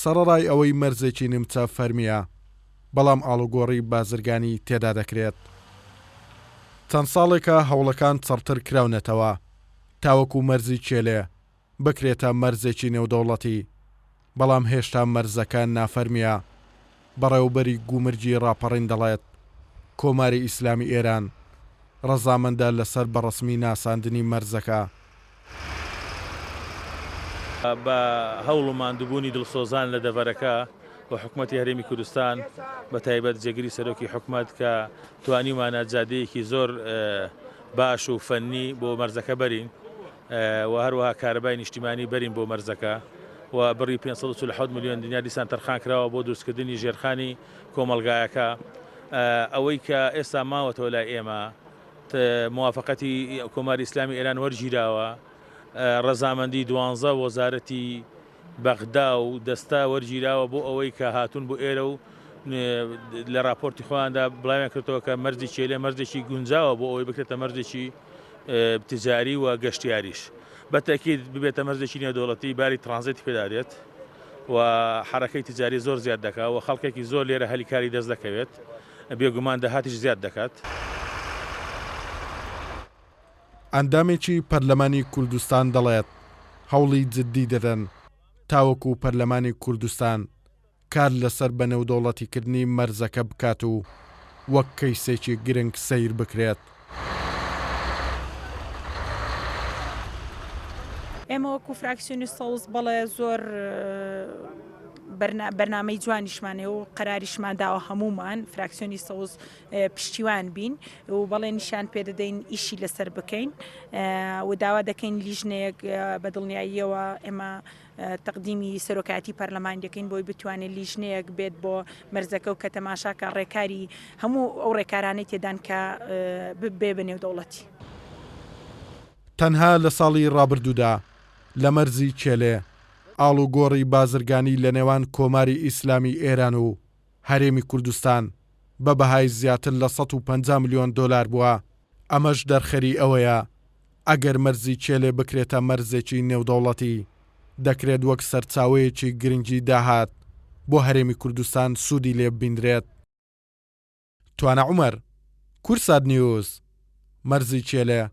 سەڕەڕای ئەوەی مەرزێکی نیمچە فەرمییە، بەڵام ئاڵوگۆڕی بازرگانی تێدا دەکرێت. چەند ساڵێکە هەوڵەکان چڕتر کراونەتەوە تاوەکو مەرزی کێلێ بکرێتە مەرزێکی نێودەوڵەتی، بەڵام هێشتا مەرزەکە نافەرمییە. بەڕێوەبەری گومرگی ڕاپەڕین دەڵێت، کۆماری ئیسلامی ئێران ڕەزامەندە لەسەر بەڕەسمی ناساندنی مەرزەکە. بە هەوڵ و ماندووبوونی دڵسۆزان لە دەڤەرەکە و حکومەتی هەرێمی کوردستان بە تایبەت جێگری سەرۆکی حکومەت کە توانیومانە جادەیەکی زۆر باش و فەنی بۆ مەرزەکە بەرین و هەروەها کارەبای نیشتیمانی بەرین بۆ مەرزەکە و بڕی 547 ملیۆن دینار دیسان تەرخان کراوە بۆ دروستکردنی ژێرخانی کۆمەڵگایەکە ئەوەی کە ئێستا ماوەتەوە لای ئێمە موافقەتی کۆماری ئیسلامی ئێران وەرگیراوە ڕەزامەندی دوانزە وەزارەتی بەغدا و دەستە وەرگیراوە بۆ ئەوەی کە هاتوون بۆ ئێرە و لە راپۆرتی خۆیاندا بڵاویان کردەوە کە مەرجی کێلێ مەرجێکی گونجاوە بۆ ئەوەی بکرێتە مەرجێکی تجاری و گەشتیاریش بە تەکید ببێتە مەرجێکی نێودەوڵەتی باری ترانزێتی پێدا دێت و حرەکەی تجاری زۆر زیاد دەکات و خەڵکێکی زۆر لێرە هەلی کاری دەست دەکەوێت بێگومان داهاتیش زیاد دەکات. ئەندامێکی پەرلەمانی کوردستان دەڵێت، هەوڵی جددی دەدەن تاوەکو پەرلەمانی کوردستان کار لەسەر بەنێودەوڵەتیکردنی مەرزەکە بکات و وەک کەیسێکی گرنگ سەیر بکرێت. ئێمە وەکو فراکسیۆنی سەوز بەڵێ زۆر بەرنامەی جوانیشمان هەیە و قەراریشمان داوە هەموومان فراکسیۆنی سەوز پشتیوان بین و بەڵێنیشیان پێدەدەین ئیشی لەسەر بکەین و داوا دەکەین لیژنەیەک بە دڵنیاییەوە ئێمە تەقدیمی سەرۆکایەتی پەرلەمان دەکەین بۆی بتوانێت لیژنەیەک بێت بۆ مەرزەکە و کە تەماشاکە ڕێکاری هەموو ئەو ڕێکارانەی تێدان کە ببێ بە نێودەوڵەتی. تەنها لە ساڵی ڕابردوودا لە مەرزی کێلێ ئاڵوگۆڕی بازرگانی لە نێوان کۆماری ئیسلامی ئێران و هەرێمی کوردستان بە بەهای زیاتر لە 150 ملیۆن دۆلار بووە، ئەمەش دەرخەری ئەوەیە ئەگەر مەرزی کێلێ بکرێتە مەرزێکی نێودەوڵەتی، دەکرێت وەک سەرچاوەیەکی گرنگی داهات بۆ هەرێمی کوردستان سوودی لێ ببیندرێت. توانا عومەر، کوردسات نیوز، مەرزی کێلێ.